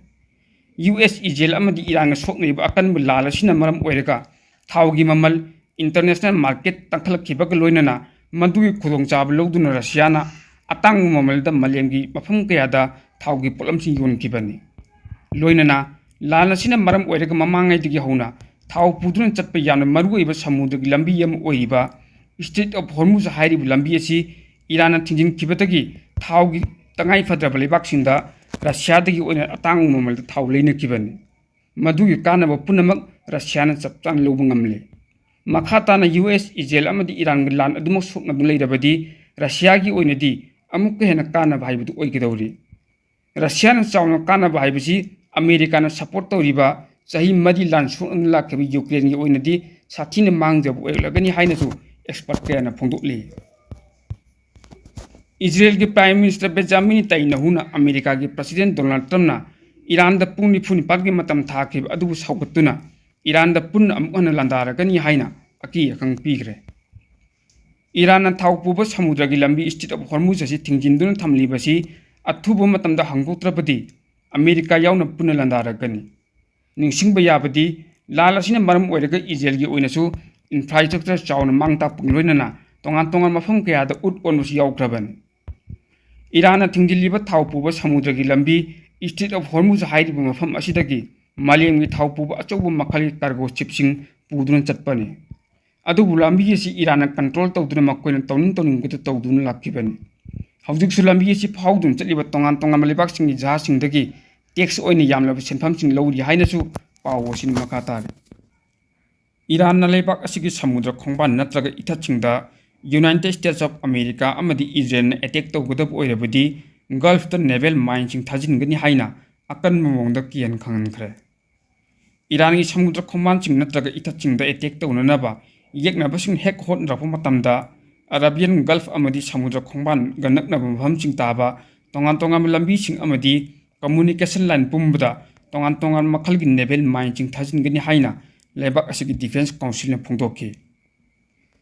ꯌꯨ ꯑꯦꯁ, ꯏꯖꯔꯦꯜ ꯑꯃꯗꯤ ꯏꯔꯥꯟꯒ ꯁꯣꯛꯅꯔꯤꯕ ꯑꯀꯟꯕ ꯂꯥꯟ ꯑꯁꯤꯅ ꯃꯔꯝ ꯑꯣꯏꯔꯒ ꯊꯥꯎꯒꯤ ꯃꯃꯜ international market ꯇꯥꯡꯈꯠꯂꯛꯈꯤꯕꯒ ꯂꯣꯏꯅꯅ ꯃꯗꯨꯒꯤ ꯈꯨꯗꯣꯡꯆꯥꯕ ꯂꯧꯗꯨꯅ ꯔꯁꯤꯌꯥꯅ ꯑꯇꯥꯡꯕ ꯃꯃꯜꯗ ꯃꯥꯂꯦꯝꯒꯤ ꯃꯐꯝ ꯀꯌꯥꯗ ꯊꯥꯎꯒꯤ ꯄꯣꯠꯂꯝꯁꯤꯡ ꯌꯣꯟꯈꯤꯕꯅꯤ꯫ ꯂꯣꯏꯅꯅ ꯂꯥꯟ ꯑꯁꯤꯅ ꯃꯔꯝ ꯑꯣꯏꯔꯒ ꯃꯃꯥꯡꯉꯩꯗꯒꯤ ꯍꯧꯅ ꯊꯥꯎ ꯄꯨꯗꯨꯅ ꯆꯠꯄ ꯌꯥꯝꯅ ꯃꯔꯨꯑꯣꯏꯕ ꯁꯃꯨꯗ꯭ꯔꯒꯤ ꯂꯝꯕꯤ ꯑꯃ ꯑꯣꯏꯔꯤꯕ Strait of Hormuz ꯍꯥꯏꯔꯤꯕ ꯂꯝꯕꯤ ꯑꯁꯤ ꯏꯔꯥꯟꯅ ꯊꯤꯡꯖꯤꯟꯈꯤꯕꯗꯒꯤ ꯊꯥꯎꯒꯤ ꯇꯉꯥꯏ ꯐꯗ꯭ꯔꯕ ꯂꯩꯕꯥꯛꯁꯤꯡꯗ ꯔꯁꯤꯌꯥꯗꯒꯤ ꯑꯣꯏꯅ ꯑꯇꯥꯡꯕ ꯃꯃꯜꯗ ꯊꯥꯎ ꯂꯩꯅꯈꯤꯕꯅꯤ꯫ ꯃꯗꯨꯒꯤ ꯀꯥꯟꯅꯕ ꯄꯨꯝꯅꯃꯛ ꯔꯁꯤꯌꯥꯅ ꯆꯞ ꯆꯥꯅ ꯂꯧꯕ ꯉꯝꯂꯦ꯫ ꯃꯈꯥ ꯇꯥꯅ ꯌꯨ ꯑꯦꯁ, ꯏꯖꯔꯦꯜ ꯑꯃꯗꯤ ꯏꯔꯥꯟꯒꯤ ꯂꯥꯟ ꯑꯗꯨꯃꯛ ꯁꯣꯛꯅꯗꯨꯅ ꯂꯩꯔꯕꯗꯤ ꯔꯁꯤꯌꯥꯒꯤ ꯑꯣꯏꯅꯗꯤ ꯑꯃꯨꯛꯀ ꯍꯦꯟꯅ ꯀꯥꯟꯅꯕ ꯍꯥꯏꯕꯗꯨ ꯑꯣꯏꯒꯗꯧꯔꯤ꯫ ꯔꯁꯤꯌꯥꯅ ꯆꯥꯎꯅ ꯀꯥꯟꯅꯕ ꯍꯥꯏꯕꯁꯤ ꯑꯃꯦꯔꯤꯀꯥꯅ support ꯇꯧꯔꯤꯕ ꯆꯍꯤ ꯃꯔꯤ ꯂꯥꯟ ꯁꯣꯛꯅ ꯂꯥꯛꯈꯤꯕ ꯌꯨꯀ꯭ꯔꯦꯟꯒꯤ ꯑꯣꯏꯅꯗꯤ ꯁꯥꯊꯤꯅ ꯃꯥꯡꯖꯕ ꯑꯣꯏꯔꯛꯂꯒꯅꯤ ꯍꯥꯏꯅꯁꯨ expert ꯀꯌꯥꯅ ꯐꯣꯡꯗꯣꯛꯂꯤ꯫ ꯏꯖꯔꯦꯜꯒꯤ Prime Minister ꯕꯦꯟꯖꯥꯃꯤꯟ ꯅꯦꯇꯥꯟꯌꯥꯍꯨꯅ ꯑꯃꯦꯔꯤꯀꯥꯒꯤ President ꯗꯣꯅꯥꯜꯗ ꯇ꯭ꯔꯝꯞꯅ ꯏꯔꯥꯟꯗ ꯄꯨꯡ ꯅꯤꯐꯨ ꯅꯤꯄꯥꯟꯒꯤ ꯃꯇꯝ ꯊꯥꯈꯤꯕ ꯑꯗꯨꯕꯨ ꯁꯧꯒꯠꯇꯨꯅ ꯏꯔꯥꯟꯗ ꯄꯨꯟꯅ ꯑꯃꯨꯛ ꯍꯟꯅ ꯂꯥꯟꯗꯥꯔꯛꯀꯅꯤ ꯍꯥꯏꯅ ꯑꯀꯤ ꯑꯈꯪ ꯄꯤꯈ꯭ꯔꯦ꯫ ꯏꯔꯥꯟꯅ ꯊꯥꯎ ꯄꯨꯕ ꯁꯃꯨꯗ꯭ꯔꯒꯤ ꯂꯝꯕꯤ Strait of Hormuz ꯑꯁꯤ ꯊꯤꯡꯖꯤꯟꯗꯨꯅ ꯊꯝꯂꯤꯕꯁꯤ ꯑꯊꯨꯕ ꯃꯇꯝꯗ ꯍꯥꯡꯗꯣꯛꯇ꯭ꯔꯕꯗꯤ ꯑꯃꯦꯔꯤꯀꯥ ꯌꯥꯎꯅ ꯄꯨꯟꯅ ꯂꯥꯟꯗꯥꯔꯛꯀꯅꯤ꯫ ꯅꯤꯡꯁꯤꯡꯕ ꯌꯥꯕꯗꯤ, ꯂꯥꯟ ꯑꯁꯤꯅ ꯃꯔꯝ ꯑꯣꯏꯔꯒ ꯏꯖꯔꯦꯜꯒꯤ ꯑꯣꯏꯅꯁꯨ infrastructure ꯆꯥꯎꯅ ꯃꯥꯡ ꯇꯥꯛꯄꯒ ꯂꯣꯏꯅꯅ ꯇꯣꯉꯥꯟ ꯇꯣꯉꯥꯟꯕ ꯃꯐꯝ ꯀꯌꯥꯗ ꯎꯠ ꯑꯣꯟꯕꯁꯨ ꯌꯥꯎꯈ꯭ꯔꯕꯅꯤ꯫ ꯏꯔꯥꯟꯅ ꯊꯤꯡꯖꯤꯜꯂꯤꯕ ꯊꯥꯎ ꯄꯨꯕ ꯁꯃꯨꯗ꯭ꯔꯒꯤ ꯂꯝꯕꯤ Strait of Hormuz ꯍꯥꯏꯔꯤꯕ ꯃꯐꯝ ꯑꯁꯤꯗꯒꯤ ꯃꯥꯂꯦꯝꯒꯤ ꯊꯥꯎ ꯄꯨꯕ ꯑꯆꯧꯕ ꯃꯈꯜꯒꯤ cargo shipꯁꯤꯡ ꯄꯨꯗꯨꯅ ꯆꯠꯄꯅꯤ꯫ ꯑꯗꯨꯕꯨ ꯂꯝꯕꯤ ꯑꯁꯤ ꯏꯔꯥꯟꯅ control ꯇꯧꯗꯨꯅ ꯃꯈꯣꯏꯅ ꯇꯧꯅꯤꯡ ꯇꯧꯅꯤꯡꯕꯗ ꯇꯧꯗꯨꯅ ꯂꯥꯛꯈꯤꯕꯅꯤ꯫ ꯍꯧꯖꯤꯛꯁꯨ ꯂꯝꯕꯤ ꯑꯁꯤ ꯐꯥꯎꯗꯨꯅ ꯆꯠꯂꯤꯕ ꯇꯣꯉꯥꯟ ꯇꯣꯉꯥꯟꯕ ꯂꯩꯕꯥꯛꯁꯤꯡꯒꯤ ꯖꯍꯥꯖꯁꯤꯡꯗꯒꯤ tax ꯑꯣꯏꯅ ꯌꯥꯝꯂꯕ ꯁꯦꯟꯐꯝꯁꯤꯡ ꯂꯧꯔꯤ ꯍꯥꯏꯅꯁꯨ ꯄꯥꯎ ꯑꯁꯤꯅ ꯃꯈꯥ ꯇꯥꯔꯤ꯫ ꯏꯔꯥꯟꯅ ꯂꯩꯕꯥꯛ ꯑꯁꯤꯒꯤ ꯁꯃꯨꯗ꯭ꯔ ꯈꯣꯡꯕꯥꯟ ꯅꯠꯇ꯭ꯔꯒ ꯏꯊꯠꯁꯤꯡꯗ United States of America ꯑꯃꯗꯤ ꯏꯖꯔꯦꯜꯅ attack ꯇꯧꯒꯗꯕ ꯑꯣꯏꯔꯕꯗꯤ Gulfꯇ naval mineꯁꯤꯡ ꯊꯥꯖꯤꯟꯒꯅꯤ ꯍꯥꯏꯅ ꯑꯀꯟꯕ ꯃꯑꯣꯡꯗ ꯀꯤꯍꯟ ꯈꯪꯍꯟꯈ꯭ꯔꯦ꯫ ꯏꯔꯥꯟꯒꯤ ꯁꯃꯨꯗ꯭ꯔ ꯈꯣꯡꯕꯥꯟꯁꯤꯡ ꯅꯠꯇ꯭ꯔꯒ ꯏꯊꯠꯁꯤꯡꯗ attack ꯇꯧꯅꯅꯕ ꯌꯦꯛꯅꯕꯁꯤꯡ ꯍꯦꯛ ꯍꯣꯠꯅꯔꯛꯄ ꯃꯇꯝꯗ, Arabian Gulf ꯑꯃꯗꯤ ꯁꯃꯨꯗ꯭ꯔ ꯈꯣꯡꯕꯥꯟꯒ ꯅꯛꯅꯕ ꯃꯐꯝꯁꯤꯡ ꯇꯥꯕ ꯇꯣꯉꯥꯟ ꯇꯣꯉꯥꯟꯕ ꯂꯝꯕꯤꯁꯤꯡ ꯑꯃꯗꯤ communication line ꯄꯨꯝꯕꯗ ꯇꯣꯉꯥꯟ ꯇꯣꯉꯥꯟꯕ ꯃꯈꯜꯒꯤ naval mineꯁꯤꯡ ꯊꯥꯖꯤꯟꯒꯅꯤ ꯍꯥꯏꯅ ꯂꯩꯕꯥꯛ ꯑꯁꯤꯒꯤ Defence Councilꯅ ꯐꯣꯡꯗꯣꯛꯈꯤ꯫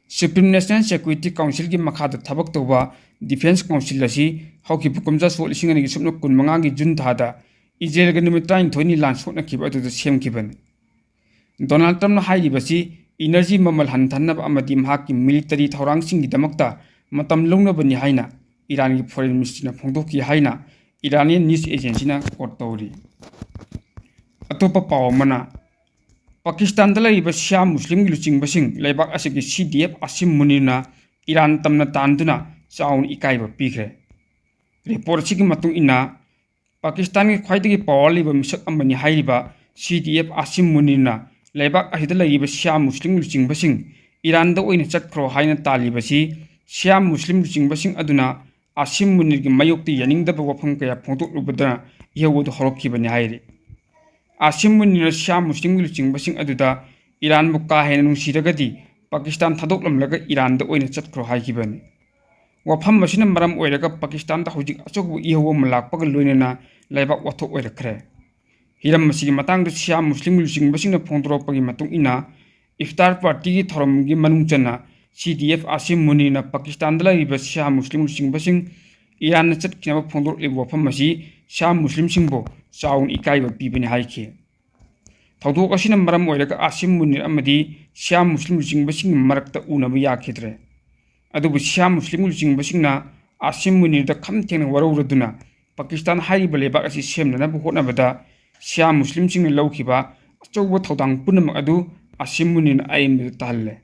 Supreme National Security Councilꯒꯤ ꯃꯈꯥꯗ ꯊꯕꯛ ꯇꯧꯕ Defence Council ꯑꯁꯤ ꯍꯧꯈꯤꯕ ꯀꯨꯝꯖꯥ ꯁꯣꯛ ꯂꯤꯁꯤꯡ ꯑꯅꯤꯒꯤ ꯁꯨꯞꯅ ꯀꯨꯟꯃꯉꯥꯒꯤ ꯖꯨꯟ ꯊꯥꯗ ꯏꯖꯔꯦꯜꯒ ꯅꯨꯃꯤꯠ ꯇꯔꯥꯅꯤꯊꯣꯏꯅꯤ ꯂꯥꯟ ꯁꯣꯛꯅꯈꯤꯕ ꯑꯗꯨꯗ ꯁꯦꯝꯈꯤꯕꯅꯤ꯫ ꯗꯣꯅꯥꯜꯗ ꯇ꯭ꯔꯝꯞꯅ ꯍꯥꯏꯔꯤꯕꯁꯤ energy ꯃꯃꯜ ꯍꯟꯊꯍꯟꯅꯕ ꯑꯃꯗꯤ ꯃꯍꯥꯛꯀꯤ military ꯊꯧꯔꯥꯡꯁꯤꯡꯒꯤꯗꯃꯛꯇ ꯃꯇꯝ ꯂꯧꯅꯕꯅꯤ ꯍꯥꯏꯅ ꯏꯔꯥꯟꯒꯤ Foreign Ministryꯅ ꯐꯣꯡꯗꯣꯛꯈꯤ ꯍꯥꯏꯅ Iranian news agencyꯅ quote ꯇꯧꯔꯤ꯫ ꯑꯇꯣꯞꯄ ꯄꯥꯎ ꯑꯃꯅ, ꯄꯥꯀꯤꯁꯇꯥꯟꯗ ꯂꯩꯔꯤꯕ ꯁꯤꯌꯥ ꯃꯨꯁꯂꯤꯝꯒꯤ ꯂꯨꯆꯤꯡꯕꯁꯤꯡ ꯂꯩꯕꯥꯛ ꯑꯁꯤꯒꯤ C D F Asim Munirꯅ ꯏꯔꯥꯟ ꯇꯝꯅ ꯇꯥꯟꯗꯨꯅ ꯆꯥꯎꯅ ꯏꯀꯥꯏꯕ ꯄꯤꯈ꯭ꯔꯦ꯫ Report ꯑꯁꯤꯒꯤ ꯃꯇꯨꯡ ꯏꯟꯅ, ꯄꯥꯀꯤꯁꯇꯥꯟꯒꯤ ꯈ꯭ꯋꯥꯏꯗꯒꯤ power ꯂꯩꯕ ꯃꯤꯁꯛ ꯑꯃꯅꯤ ꯍꯥꯏꯔꯤꯕ C D F Asim Munirꯅ ꯂꯩꯕꯥꯛ ꯑꯁꯤꯗ ꯂꯩꯔꯤꯕ ꯁꯤꯌꯥ ꯃꯨꯁꯂꯤꯝ ꯂꯨꯆꯤꯡꯕꯁꯤꯡ ꯏꯔꯥꯟꯗ ꯑꯣꯏꯅ ꯆꯠꯈ꯭ꯔꯣ ꯍꯥꯏꯅ ꯇꯥꯜꯂꯤꯕꯁꯤ ꯁꯤꯌꯥ ꯃꯨꯁꯂꯤꯝ ꯂꯨꯆꯤꯡꯕꯁꯤꯡ ꯑꯗꯨꯅ ꯑꯥꯁꯤꯝ ꯃꯨꯅꯤꯔꯒꯤ ꯃꯥꯌꯣꯛꯇ ꯌꯥꯅꯤꯡꯗꯕ ꯋꯥꯐꯝ ꯀꯌꯥ ꯐꯣꯡꯗꯣꯛꯂꯨꯕꯗꯅ ꯏꯍꯧ ꯑꯗꯨ ꯍꯧꯔꯛꯈꯤꯕꯅꯤ ꯍꯥꯏꯔꯤ꯫ ꯑꯥꯁꯤꯝ ꯃꯨꯅꯤꯔꯅ ꯁꯤꯌꯥ ꯃꯨꯁꯂꯤꯝꯒꯤ ꯂꯨꯆꯤꯡꯕꯁꯤꯡ ꯑꯗꯨꯗ ꯏꯔꯥꯟꯕꯨ ꯀꯥ ꯍꯦꯟꯅ ꯅꯨꯡꯁꯤꯔꯒꯗꯤ ꯄꯥꯀꯤꯁꯇꯥꯟ ꯊꯥꯗꯣꯛꯂꯝꯂꯒ ꯏꯔꯥꯟꯗ ꯑꯣꯏꯅ ꯆꯠꯈ꯭ꯔꯣ ꯍꯥꯏꯈꯤꯕꯅꯤ꯫ ꯋꯥꯐꯝ ꯑꯁꯤꯅ ꯃꯔꯝ ꯑꯣꯏꯔꯒ ꯄꯥꯀꯤꯁꯇꯥꯟꯗ ꯍꯧꯖꯤꯛ ꯑꯆꯧꯕ ꯏꯍꯧ ꯑꯃ ꯂꯥꯛꯄꯒ ꯂꯣꯏꯅꯅ ꯂꯩꯕꯥꯛ ꯋꯥꯊꯣꯛ ꯑꯣꯏꯔꯛꯈ꯭ꯔꯦ꯫ ꯍꯤꯔꯝ ꯑꯁꯤꯒꯤ ꯃꯇꯥꯡꯗ ꯁꯤꯌꯥ ꯃꯨꯁꯂꯤꯝ ꯂꯨꯆꯤꯡꯕꯁꯤꯡꯅ ꯐꯣꯡꯗꯣꯔꯛꯄꯒꯤ ꯃꯇꯨꯡ ꯏꯟꯅ, ꯏꯐꯇꯥꯔ ꯄꯥꯔꯇꯤꯒꯤ ꯊꯧꯔꯝꯒꯤ ꯃꯅꯨꯡ ꯆꯟꯅ ꯁꯤ ꯗꯤ ꯑꯦꯐ ꯑꯥꯁꯤꯝ ꯃꯨꯅꯤꯔꯅ ꯄꯥꯀꯤꯁꯇꯥꯟꯗ ꯂꯩꯔꯤꯕ ꯁꯤꯌꯥ ꯃꯨꯁꯂꯤꯝ ꯂꯨꯆꯤꯡꯕꯁꯤꯡ ꯏꯔꯥꯟꯅ ꯆꯠꯈꯤꯅꯕ ꯐꯣꯡꯗꯣꯔꯛꯂꯤꯕ ꯋꯥꯐꯝ ꯑꯁꯤ ꯁꯤꯌꯥ ꯃꯨꯁꯂꯤꯝꯁꯤꯡꯕꯨ ꯆꯥꯎꯅ ꯏꯀꯥꯏꯕ ꯄꯤꯕꯅꯤ ꯍꯥꯏꯈꯤ꯫ ꯊꯧꯗꯣꯛ ꯑꯁꯤꯅ ꯃꯔꯝ ꯑꯣꯏꯔꯒ ꯑꯥꯁꯤꯝ ꯃꯨꯅꯤꯔ ꯑꯃꯗꯤ ꯁꯤꯌꯥ ꯃꯨꯁꯂꯤꯝ ꯂꯨꯆꯤꯡꯕꯁꯤꯡꯒꯤ ꯃꯔꯛꯇ ꯎꯅꯕ ꯌꯥꯈꯤꯗ꯭ꯔꯦ꯫ ꯑꯗꯨꯕꯨ ꯁꯤꯌꯥ ꯃꯨꯁꯂꯤꯝ ꯂꯨꯆꯤꯡꯕꯁꯤꯡꯅ ꯑꯥꯁꯤꯝ ꯃꯨꯅꯤꯔꯗ ꯈꯝ ꯊꯦꯡꯅ ꯋꯥꯔꯧꯔꯗꯨꯅ ꯄꯥꯀꯤꯁꯇꯥꯟ ꯍꯥꯏꯔꯤꯕ ꯂꯩꯕꯥꯛ ꯑꯁꯤ ꯁꯦꯝꯅꯅꯕ ꯍꯣꯠꯅꯕꯗ ꯁꯤꯌꯥ ꯃꯨꯁꯂꯤꯝꯁꯤꯡꯅ ꯂꯧꯈꯤꯕ ꯑꯆꯧꯕ ꯊꯧꯗꯥꯡ ꯄꯨꯝꯅꯃꯛ ꯑꯗꯨ ꯑꯥꯁꯤꯝ ꯃꯨꯅꯤꯔꯅ ꯑꯔꯦꯝꯕꯗ ꯇꯥꯍꯜꯂꯦ꯫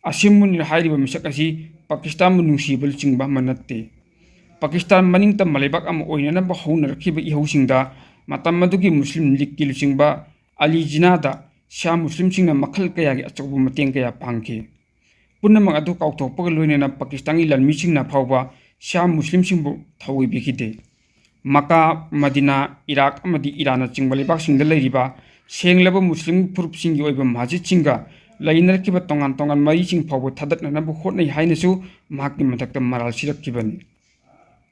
ꯑꯥꯁꯤꯝ ꯃꯨꯅꯤꯔ ꯍꯥꯏꯔꯤꯕ ꯃꯤꯁꯛ ꯑꯁꯤ ꯄꯥꯀꯤꯁꯇꯥꯟꯕꯨ ꯅꯨꯡꯁꯤꯕ ꯂꯨꯆꯤꯡꯕ ꯑꯃ ꯅꯠꯇꯦ꯫ ꯄꯥꯀꯤꯁꯇꯥꯟ ꯃꯅꯤꯡ ꯇꯝꯕ ꯂꯩꯕꯥꯛ ꯑꯃ ꯑꯣꯏꯅꯅꯕ ꯍꯧꯅꯔꯛꯈꯤꯕ ꯏꯍꯧꯁꯤꯡꯗ ꯃꯇꯝ ꯑꯗꯨꯒꯤ ꯃꯨꯁꯂꯤꯝ ꯂꯤꯒꯀꯤ ꯂꯨꯆꯤꯡꯕ ꯑꯂꯤ ꯖꯤꯅꯥꯗ ꯁꯤꯌꯥ ꯃꯨꯁꯂꯤꯝꯁꯤꯡꯅ ꯃꯈꯜ ꯀꯌꯥꯒꯤ ꯑꯆꯧꯕ ꯃꯇꯦꯡ ꯀꯌꯥ ꯄꯥꯡꯈꯤ꯫ ꯄꯨꯝꯅꯃꯛ ꯑꯗꯨ ꯀꯥꯎꯊꯣꯛꯄꯒ ꯂꯣꯏꯅꯅ ꯄꯥꯀꯤꯁꯇꯥꯟꯒꯤ ꯂꯥꯟꯃꯤꯁꯤꯡꯅ ꯐꯥꯎꯕ ꯁꯤꯌꯥ ꯃꯨꯁꯂꯤꯝꯁꯤꯡꯕꯨ ꯊꯑꯣꯏꯕꯤꯈꯤꯗꯦ꯫ ꯃꯀꯥ, ꯃꯗꯤꯅꯥ, ꯏꯔꯥꯛ ꯑꯃꯗꯤ ꯏꯔꯥꯟꯅꯆꯤꯡꯕ ꯂꯩꯕꯥꯛꯁꯤꯡꯗ ꯂꯩꯔꯤꯕ ꯁꯦꯡꯂꯕ ꯃꯨꯁꯂꯤꯝ ꯐꯨꯔꯨꯞꯁꯤꯡꯒꯤ ꯑꯣꯏꯕ ꯃꯁꯖꯤꯗꯁꯤꯡꯒ ꯂꯩꯅꯔꯛꯈꯤꯕ ꯇꯣꯉꯥꯟ ꯇꯣꯉꯥꯟ ꯃꯔꯤꯁꯤꯡ ꯐꯥꯎꯕ ꯊꯥꯗꯠꯅꯅꯕ ꯍꯣꯠꯅꯩ ꯍꯥꯏꯅꯁꯨ ꯃꯍꯥꯛꯀꯤ ꯃꯊꯛꯇ ꯃꯔꯥꯜ ꯁꯤꯔꯛꯈꯤꯕꯅꯤ꯫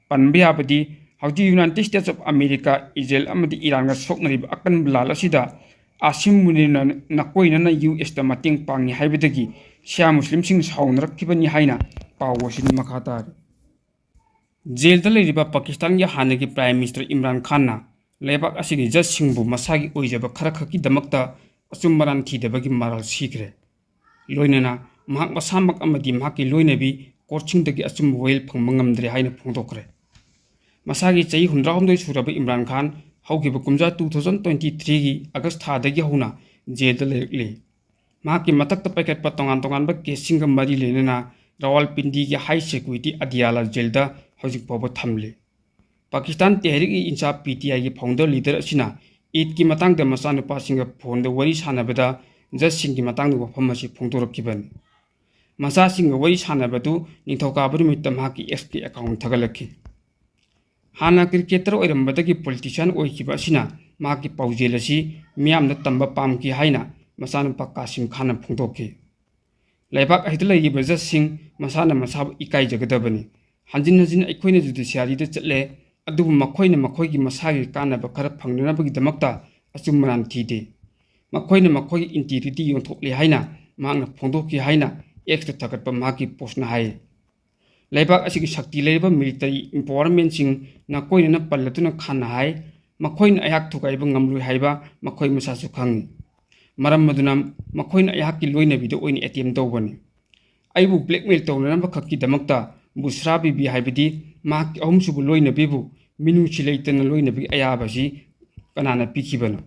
ꯄꯟꯕ ꯌꯥꯕꯗꯤ, ꯍꯧꯖꯤꯛ United states of America, Israel ꯑꯃꯗꯤ ꯏꯔꯥꯟꯒ ꯁꯣꯛꯅꯔꯤꯕ ꯑꯀꯟꯕ ꯂꯥꯜ ꯑꯁꯤꯗ ꯑꯥꯁꯤꯝ ꯃꯨꯅꯤꯔꯅ ꯅꯀꯣꯏꯅꯅ ꯌꯨ ꯑꯦꯁꯇ ꯃꯇꯦꯡ ꯄꯥꯡꯉꯤ ꯍꯥꯏꯕꯗꯒꯤ ꯁꯤꯌꯥ ꯃꯨꯁꯂꯤꯝꯁꯤꯡ ꯁꯥꯎꯅꯔꯛꯈꯤꯕꯅꯤ ꯍꯥꯏꯅ ꯄꯥꯎ ꯑꯁꯤꯅ ꯃꯈꯥ ꯇꯥꯔꯤ꯫ ꯖꯦꯜꯗ ꯂꯩꯔꯤꯕ ꯄꯥꯀꯤꯁꯇꯥꯟꯒꯤ ꯍꯥꯟꯅꯒꯤ ꯄ꯭ꯔꯥꯏꯝ ꯃꯤꯅꯤꯁꯇꯔ ꯏꯝꯔꯥꯟ ꯈꯥꯟꯅ ꯂꯩꯕꯥꯛ ꯑꯁꯤꯒꯤ ꯖꯖꯁꯤꯡꯕꯨ ꯃꯁꯥꯒꯤ ꯑꯣꯏꯖꯕ ꯈꯔ ꯈꯛꯀꯤꯗꯃꯛꯇ ꯑꯆꯨꯝ ꯑꯔꯥꯟ ꯊꯤꯗꯕꯒꯤ ꯃꯔꯥꯜ ꯁꯤꯈ꯭ꯔꯦ꯫ ꯂꯣꯏꯅꯅ ꯃꯍꯥꯛ ꯃꯁꯥꯃꯛ ꯑꯃꯗꯤ ꯃꯍꯥꯛꯀꯤ ꯂꯣꯏꯅꯕꯤ ꯀꯣꯔꯠꯁꯤꯡꯗꯒꯤ ꯑꯆꯨꯝꯕ ꯋꯥꯌꯦꯜ ꯐꯪꯕ ꯉꯝꯗ꯭ꯔꯦ ꯍꯥꯏꯅ ꯐꯣꯡꯗꯣꯛꯈ꯭ꯔꯦ꯫ ꯃꯁꯥꯒꯤ ꯆꯍꯤ ꯍꯨꯝꯗ꯭ꯔꯥꯍꯨꯝꯗꯣꯏ ꯁꯨꯔꯕ ꯏꯝꯔꯥꯟ ꯈꯥꯟ ꯍꯧꯈꯤꯕ ꯀꯨꯝꯖꯥ two thousand twenty threeꯒꯤ ꯑꯥꯒꯁ ꯊꯥꯗꯒꯤ ꯍꯧꯅ ꯖꯦꯜꯗ ꯂꯩꯔꯛꯂꯤ꯫ ꯃꯍꯥꯛꯀꯤ ꯃꯊꯛꯇ ꯄꯥꯏꯈꯠꯄ ꯇꯣꯉꯥꯟ ꯇꯣꯉꯥꯟꯕ ꯀꯦꯁꯁꯤꯡꯒ ꯃꯔꯤ ꯂꯩꯅꯅ ꯔꯥꯋꯥꯜꯄꯤꯟꯗꯤꯒꯤ ꯍꯥꯏ ꯁꯦꯀ꯭ꯌꯨꯔꯤꯇꯤ ꯑꯗꯤꯌꯥꯂꯥ ꯖꯦꯜꯗ ꯍꯧꯖꯤꯛ ꯐꯥꯎꯕ ꯊꯝꯂꯤ꯫ ꯄꯥꯀꯤꯁꯇꯥꯟ ꯇꯦꯍꯔꯤꯛ ꯏ ꯏꯟꯁꯥꯐ, ꯄꯤ ꯇꯤ ꯑꯥꯏꯒꯤ ꯐꯥꯎꯟꯗꯔ ꯂꯤꯗꯔ ꯑꯁꯤꯅ ꯏꯗꯀꯤ ꯃꯇꯥꯡꯗ ꯃꯆꯥꯅꯨꯄꯥꯁꯤꯡꯒ ꯐꯣꯟꯗ ꯋꯥꯔꯤ ꯁꯥꯟꯅꯕꯗ ꯖꯖꯁꯤꯡꯒꯤ ꯃꯇꯥꯡꯗ ꯋꯥꯐꯝ ꯑꯁꯤ ꯐꯣꯡꯗꯣꯔꯛꯈꯤꯕꯅꯤ꯫ ꯃꯆꯥꯁꯤꯡꯒ ꯋꯥꯔꯤ ꯁꯥꯟꯅꯕꯗꯨ ꯅꯤꯡꯊꯧꯀꯥꯕ ꯅꯨꯃꯤꯠꯇ ꯃꯍꯥꯛꯀꯤ ꯑꯦꯛꯁꯀꯤ ꯑꯦꯀꯥꯎꯟ ꯊꯥꯒꯠꯂꯛꯈꯤ꯫ ꯍꯥꯟꯅ ꯀ꯭ꯔꯤꯀꯦꯇꯔ ꯑꯣꯏꯔꯝꯕꯗꯒꯤ ꯄꯣꯂꯤꯇꯤꯁꯤꯌꯥꯟ ꯑꯣꯏꯈꯤꯕ ꯑꯁꯤꯅ ꯃꯍꯥꯛꯀꯤ ꯄꯥꯎꯖꯦꯜ ꯑꯁꯤ ꯃꯤꯌꯥꯝꯗ ꯇꯝꯕ ꯄꯥꯝꯈꯤ ꯍꯥꯏꯅ ꯃꯆꯥꯅꯨꯄꯥ ꯀꯥꯁꯤꯝ ꯈꯥꯟꯅ ꯐꯣꯡꯗꯣꯛꯈꯤ꯫ ꯂꯩꯕꯥꯛ ꯑꯁꯤꯗ ꯂꯩꯔꯤꯕ ꯖꯖꯁꯤꯡ ꯃꯁꯥꯅ ꯃꯁꯥꯕꯨ ꯏꯀꯥꯏꯖꯒꯗꯕꯅꯤ꯫ ꯍꯟꯖꯤꯟ ꯍꯟꯖꯤꯟ ꯑꯩꯈꯣꯏꯅ ꯖꯨꯗꯤꯁꯤꯌꯥꯔꯤꯗ ꯆꯠꯂꯦ, ꯑꯗꯨꯕꯨ ꯃꯈꯣꯏꯅ ꯃꯈꯣꯏꯒꯤ ꯃꯁꯥꯒꯤ ꯀꯥꯟꯅꯕ ꯈꯔ ꯐꯪꯅꯅꯕꯒꯤꯗꯃꯛꯇ ꯑꯆꯨꯝ ꯑꯔꯥꯟ ꯊꯤꯗꯦ꯫ ꯃꯈꯣꯏꯅ ꯃꯈꯣꯏꯒꯤ ꯏꯟꯇꯤꯒ꯭ꯔꯤꯇꯤ ꯌꯣꯟꯊꯣꯛꯂꯦ ꯍꯥꯏꯅ ꯃꯍꯥꯛꯅ ꯐꯣꯡꯗꯣꯛꯈꯤ ꯍꯥꯏꯅ ꯑꯦꯛꯁꯇ ꯊꯥꯒꯠꯄ ꯃꯍꯥꯛꯀꯤ ꯄꯣꯁꯅ ꯍꯥꯏ꯫ ꯂꯩꯕꯥꯛ ꯑꯁꯤꯒꯤ ꯁꯛꯇꯤ ꯂꯩꯔꯕ ꯃꯤꯂꯤꯇꯔꯤ ꯏꯝꯄꯥꯋꯔꯃꯦꯟꯁꯤꯡ ꯅꯥꯀꯣꯏꯅꯅ ꯄꯜꯂꯗꯨꯅ ꯈꯥꯟꯅ ꯍꯥꯏ, ꯃꯈꯣꯏꯅ ꯑꯩꯍꯥꯛ ꯊꯨꯒꯥꯏꯕ ꯉꯝꯂꯣꯏ ꯍꯥꯏꯕ ꯃꯈꯣꯏ ꯃꯁꯥꯁꯨ ꯈꯪꯏ꯫ ꯃꯔꯝ ꯑꯗꯨꯅ ꯃꯈꯣꯏꯅ ꯑꯩꯍꯥꯛꯀꯤ ꯂꯣꯏꯅꯕꯤꯗ ꯑꯣꯏꯅ ꯑꯦꯇꯦꯝ ꯇꯧꯕꯅꯤ꯫ ꯑꯩꯕꯨ ꯕ꯭ꯂꯦꯛꯃꯦꯜ ꯇꯧꯅꯅꯕ ꯈꯛꯀꯤꯗꯃꯛꯇ ꯕꯨꯁ꯭ꯔꯥ ꯕꯤꯕꯤ ꯍꯥꯏꯕꯗꯤ ꯃꯍꯥꯛꯀꯤ ꯑꯍꯨꯝꯁꯨꯕ ꯂꯣꯏꯅꯕꯤꯕꯨ ꯃꯤꯅꯨꯡꯁꯤ ꯂꯩꯇꯅ ꯂꯣꯏꯅꯕꯒꯤ ꯑꯌꯥꯕ ꯑꯁꯤ ꯀꯅꯥꯅ ꯄꯤꯈꯤꯕꯅꯣ?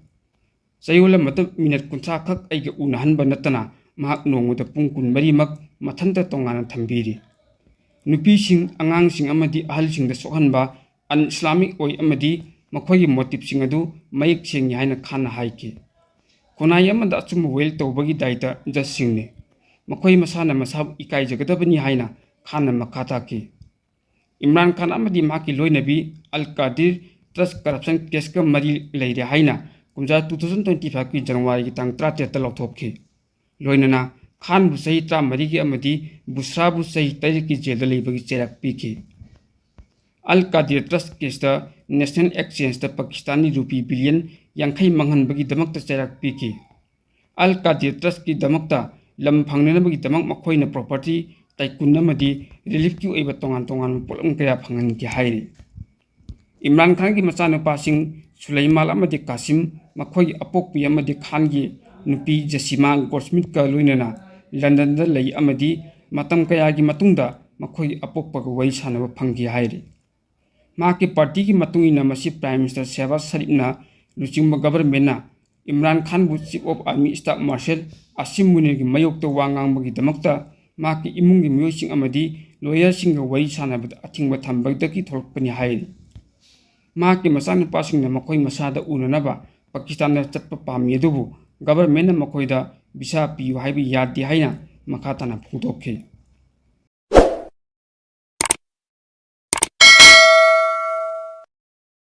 ꯆꯌꯣꯜ ꯑꯃꯗ ꯃꯤꯅꯠ ꯀꯨꯟꯊ꯭ꯔꯥ ꯈꯛ ꯑꯩꯒ ꯎꯅꯍꯟꯕ ꯅꯠꯇꯅ ꯃꯍꯥꯛ ꯅꯣꯡꯃꯗ ꯄꯨꯡ ꯀꯨꯟꯃꯔꯤꯃꯛ ꯃꯊꯟꯇ ꯇꯣꯉꯥꯟꯅ ꯊꯝꯕꯤꯔꯤ꯫ ꯅꯨꯄꯤꯁꯤꯡ, ꯑꯉꯥꯡꯁꯤꯡ ꯑꯃꯗꯤ ꯑꯍꯜꯁꯤꯡꯗ ꯁꯣꯛꯍꯟꯕ ꯑꯟ ꯏꯁꯂꯥꯃꯤꯛ ꯑꯣꯏ ꯑꯃꯗꯤ ꯃꯈꯣꯏꯒꯤ ꯃꯣꯇꯤꯞꯁꯤꯡ ꯑꯗꯨ ꯃꯌꯦꯛ ꯁꯦꯡꯏ ꯍꯥꯏꯅ ꯈꯥꯟꯅ ꯍꯥꯏꯈꯤ꯫ ꯈꯨꯟꯅꯥꯏ ꯑꯃꯗ ꯑꯆꯨꯝꯕ ꯋꯦꯜ ꯇꯧꯕꯒꯤ ꯗꯥꯏꯇ ꯖꯖꯁꯤꯡꯅꯤ꯫ ꯃꯈꯣꯏ ꯃꯁꯥꯅ ꯃꯁꯥꯕꯨ ꯏꯀꯥꯏꯖꯒꯗꯕꯅꯤ ꯍꯥꯏꯅ ꯈꯥꯟꯅ ꯃꯈꯥ ꯇꯥꯈꯤ꯫ ꯏꯝꯔꯥꯟ ꯈꯥꯟ ꯑꯃꯗꯤ ꯃꯍꯥꯛꯀꯤ ꯂꯣꯏꯅꯕꯤ ꯑꯜ ꯀꯥꯗꯤꯔ ꯇ꯭ꯔꯁ ꯀꯔꯞꯁꯟ ꯀꯦꯁꯀ ꯃꯔꯤ ꯂꯩꯔꯦ ꯍꯥꯏꯅ ꯀꯨꯝꯖꯥ two thousand twenty fiveꯀꯤ ꯖꯅꯋꯥꯔꯤꯒꯤ ꯇꯥꯡ ꯇꯔꯥꯇꯔꯦꯠꯇ ꯂꯧꯊꯣꯛꯈꯤ꯫ ꯂꯣꯏꯅꯅ ꯈꯥꯟꯕꯨ ꯆꯍꯤ ꯇꯔꯥꯃꯔꯤꯒꯤ ꯑꯃꯗꯤ ꯕꯨꯁ꯭ꯔꯥꯕꯨ ꯆꯍꯤ ꯇꯔꯦꯠꯀꯤ ꯖꯦꯜꯗ ꯂꯩꯕꯒꯤ ꯆꯩꯔꯥꯛ ꯄꯤꯈꯤ꯫ ꯑꯜ ꯀꯥꯗꯤꯔ ꯇ꯭ꯔꯁ ꯀꯦꯁꯇ ꯅꯦꯁꯅꯦꯜ ꯑꯦꯛꯁꯆꯦꯟꯖꯇ ꯄꯥꯀꯤꯁꯇꯥꯅꯤ ꯔꯨꯄꯤ ꯕꯤꯂꯤꯌꯟ ꯌꯥꯡꯈꯩ ꯃꯥꯡꯍꯟꯕꯒꯤꯗꯃꯛꯇ ꯆꯩꯔꯥꯛ ꯄꯤꯈꯤ꯫ ꯑꯜ ꯀꯥꯗꯤꯔ ꯇ꯭ꯔꯁꯀꯤꯗꯃꯛꯇ ꯂꯝ ꯐꯪꯅꯅꯕꯒꯤꯗꯃꯛ ꯃꯈꯣꯏꯅ ꯄ꯭ꯔꯣꯄꯔꯇꯤ, ꯇꯥꯏꯀꯨꯟ ꯑꯃꯗꯤ ꯔꯤꯂꯤꯐꯀꯤ ꯑꯣꯏꯕ ꯇꯣꯉꯥꯟ ꯇꯣꯉꯥꯟꯕ ꯄꯣꯠꯂꯝ ꯀꯌꯥ ꯐꯪꯍꯟꯈꯤ ꯍꯥꯏꯔꯤ꯫ ꯏꯝꯔꯥꯟ ꯈꯥꯟꯒꯤ ꯃꯆꯥꯅꯨꯄꯥꯁꯤꯡ ꯁꯨꯂꯩꯃꯥꯟ ꯑꯃꯗꯤ ꯀꯥꯁꯤꯝ, ꯃꯈꯣꯏꯒꯤ ꯑꯄꯣꯛꯄꯤ ꯑꯃꯗꯤ ꯈꯥꯟꯒꯤ ꯅꯨꯄꯤ ꯖꯁꯤꯃꯥ ꯒꯣꯜꯁꯃꯤꯠꯀ ꯂꯣꯏꯅꯅ ꯂꯟꯗꯟꯗ ꯂꯩ ꯑꯃꯗꯤ ꯃꯇꯝ ꯀꯌꯥꯒꯤ ꯃꯇꯨꯡꯗ ꯃꯈꯣꯏꯒꯤ ꯑꯄꯣꯛꯄꯒ ꯋꯥꯔꯤ ꯁꯥꯟꯅꯕ ꯐꯪꯈꯤ ꯍꯥꯏꯔꯤ꯫ ꯃꯍꯥꯛꯀꯤ ꯄꯥꯔꯇꯤꯒꯤ ꯃꯇꯨꯡ ꯏꯟꯅ ꯃꯁꯤ ꯄ꯭ꯔꯥꯏꯝ ꯃꯤꯅꯤꯁꯇꯔ ꯁꯦꯍꯕꯥꯖ ꯁꯔꯤꯐꯅ ꯂꯨꯆꯤꯡꯕ ꯒꯕꯔꯃꯦꯟꯅ ꯏꯝꯔꯥꯟ ꯈꯥꯟꯕꯨ chief of army staff marshal Asim ꯃꯨꯅꯤꯔꯒꯤ ꯃꯥꯌꯣꯛꯇ ꯋꯥ ꯉꯥꯡꯕꯒꯤꯗꯃꯛꯇ ꯃꯍꯥꯛꯀꯤ ꯏꯃꯨꯡꯒꯤ ꯃꯤꯑꯣꯏꯁꯤꯡ ꯑꯃꯗꯤ ꯂꯣꯌꯔꯁꯤꯡꯒ ꯋꯥꯔꯤ ꯁꯥꯟꯅꯕꯗ ꯑꯊꯤꯡꯕ ꯊꯝꯕꯗꯒꯤ ꯊꯣꯛꯂꯛꯄꯅꯤ ꯍꯥꯏꯔꯤ꯫ ꯃꯍꯥꯛꯀꯤ ꯃꯆꯥꯅꯨꯄꯥꯁꯤꯡꯅ ꯃꯈꯣꯏ ꯃꯁꯥꯗ ꯎꯅꯅꯕ ꯄꯥꯀꯤꯁꯇꯥꯟꯗ ꯆꯠꯄ ꯄꯥꯝꯃꯤ, ꯑꯗꯨꯕꯨ ꯒꯕꯔꯃꯦꯟꯅ ꯃꯈꯣꯏꯗ ꯚꯤꯁꯥ ꯄꯤꯌꯨ ꯍꯥꯏꯕ ꯌꯥꯗꯦ ꯍꯥꯏꯅ ꯃꯈꯥ ꯇꯥꯅ ꯐꯣꯡꯗꯣꯛꯈꯤ꯫